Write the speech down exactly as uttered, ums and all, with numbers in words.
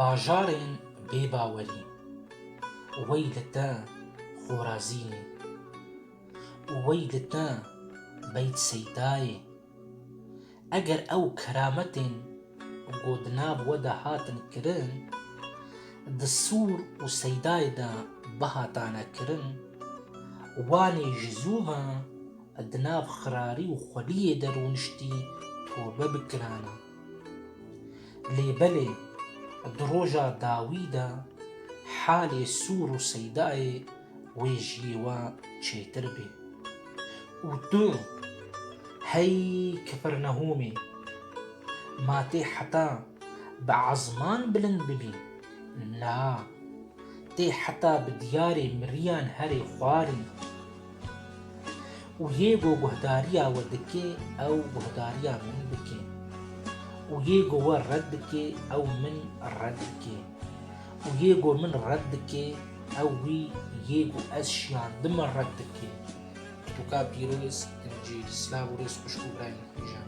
Bajarên bêbawerî. Wey li te Xorazînê. Wey li te Beyt Seydayê. Eger ew kerametên ku di nav we de hatin kirin, di Sûr û Seydayê de bihatane kirin, wanê ji zû ve di nav xirarî û xweliyê de rûniştî tobe bikirana. Lê belê, di roja dawî de halê Sûr û Seydayê wê ji yê we çêtir bê. Û tu, hey Kifirnehûmê, ma tê heta bi ezman bilind bibî? Na, tê heta bi diyarê miriyan herê xwarê. Û yê ku guhdariya we dike, ew guhdariya min bike. Û yê ku we red dike, ew min red dike. Û yê ku min red dike, ew wî yê ku ez şiyandime red dike. Toka pîroz, Încîl, silav û rêz xwişk û birayên min hêja.